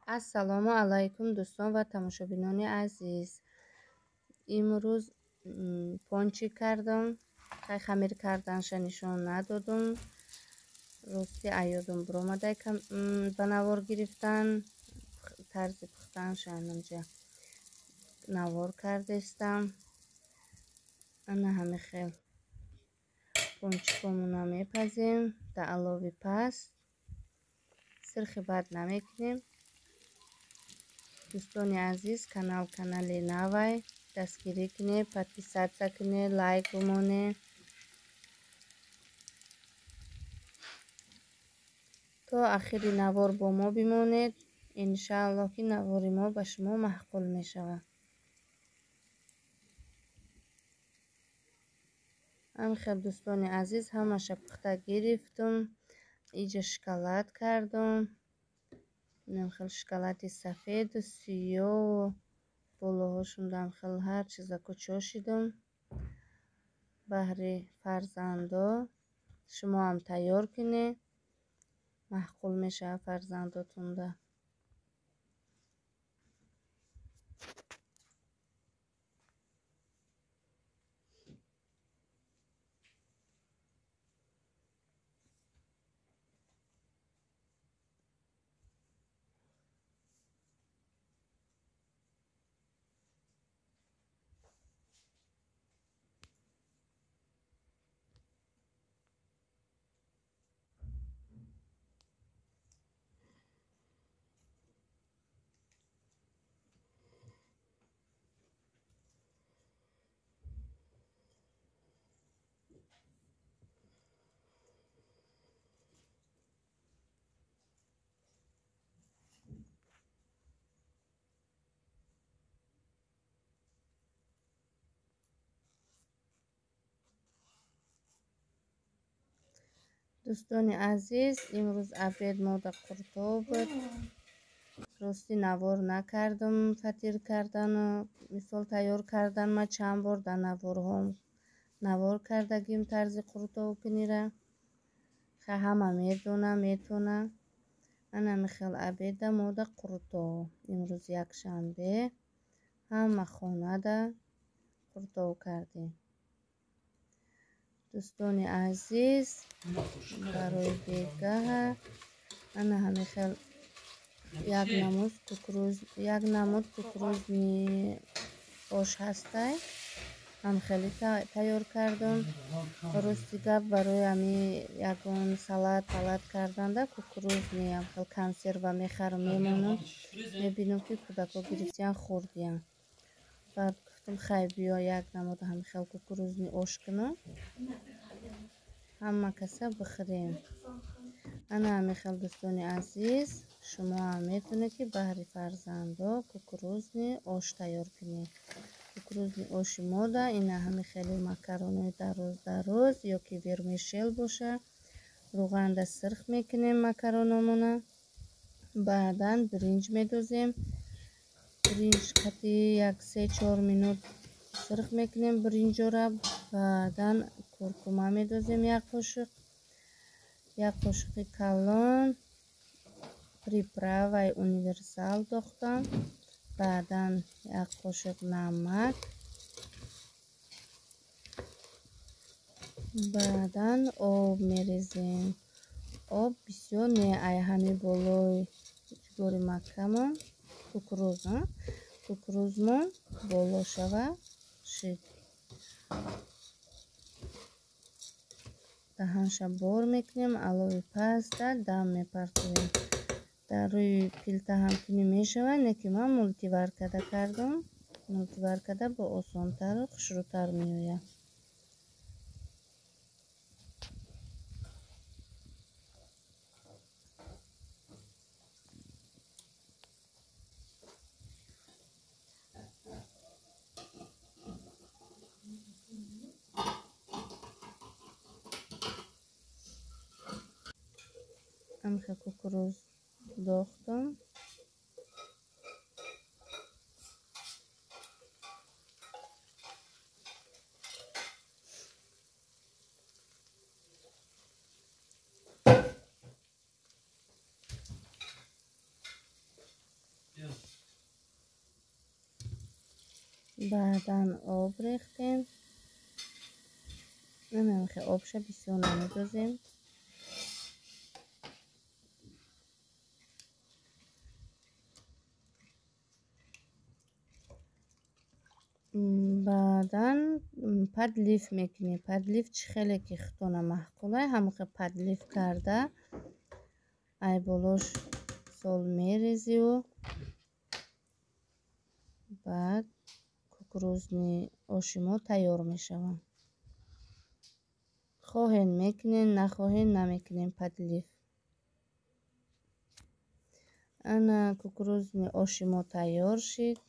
Ассалому алайкум, дӯстон ва тамошобинони азиз. Имрӯз пончик кардам. Хай, хамир карданша нишон надодум. Рости, аёдум биромадай ба навор гирифтан. Тарзи пухтанша анамҷа навор кардестам. Ана ҳами хел пончикомона мепазем дар алови паст. Сирхи бад намекунем. Дӯстони азиз, канал канали навай, дастгирӣ кунед, подписаться кунед, лайк бимонед. То ахири навор бо мо бимонед. Иншааллоҳ, ки навори мо ба шумо маъқул мешавад. Ҳамин хел, дӯстони азиз, ҳамаша пухта гирифтум. Иҷа шоколад кардум. Инам хел шоколади сафеду сиёҳу болоҳошумдам хел ҳар чизако чошидум. Баҳри фарзандо шумо ҳам тайёр кунед, маъқул мешавад фарзандотонда. Дӯстони азиз, имрӯз обед мода қуртоб буд. Рости, навор накардум фатир кардану мисол тайёр кардан. Ма чанд бор дар наворҳом навор кардагим тарзи қуртовкунира. Ха, ҳама медона, метона. Ана хел обеда мода қуртов. Имрӯз якшанбе, ҳама хонада қуртов кардем. Дӯстони азиз, барои бегаҳа ана ҳамин хел як намуд кукуруз, як намуд кукурузный ош ҳастай, ҳам хеле тайёр кардам. Рости гап, барои ҳами ягон салат палат карданда кукурузный ҳам хел консерва мехарам, мемонам, мебинам, ки кӯдако гирифтиян, хӯрдиян. Баъд гуфтам, хай, биё, як намуд ҳами хел кукурузный ош кунам, ҳама каса бихӯрем. Ана ҳамин хел, дӯстони азиз, шумо ҳам метавонед, ки баҳри фарзандо кукурузный ош тайёр кунед. Кукурузный оши мода ина ҳами хеле макаронои дароз дароз ё ки вермишел боша, рӯғанда сирх мекунем макарономона, баъдан биринҷ медозем. Биринҷ қати як 3-4 минут сирх мекунем биринҷора, баъдан куркума медозем як қошиқ, як қошиқи калон приправаи универсал дохтам, баъдан як қошиқ намак, баъдан об мерезем. Об бисёр не, ай ҳами болои ҷугори маккамон, кукуруз, кукурузмон боло шава шид. Даҳанша бор мекунем, алови паста дам мепартоем. Дар рӯи пилта ҳам кунӣ мешавад, не ки ман мультиваркада кардам. Мультиваркада бо осонтару хушрӯтар меояд. Амхел кукуруз дохтам. Баъдан об рехтем. Ана обша бисёр намедозем. Баъдан подлив мекунем. Подлив чӣ хеле ки худтона маъқулай, ҳамон подлив карда ай болош сол мерезиву баъд кукурузный оши мо тайёр мешавад. Хоҳен мекунем, нахоҳен намекунем подлив. Ана кукурузный оши мо тайёр шид.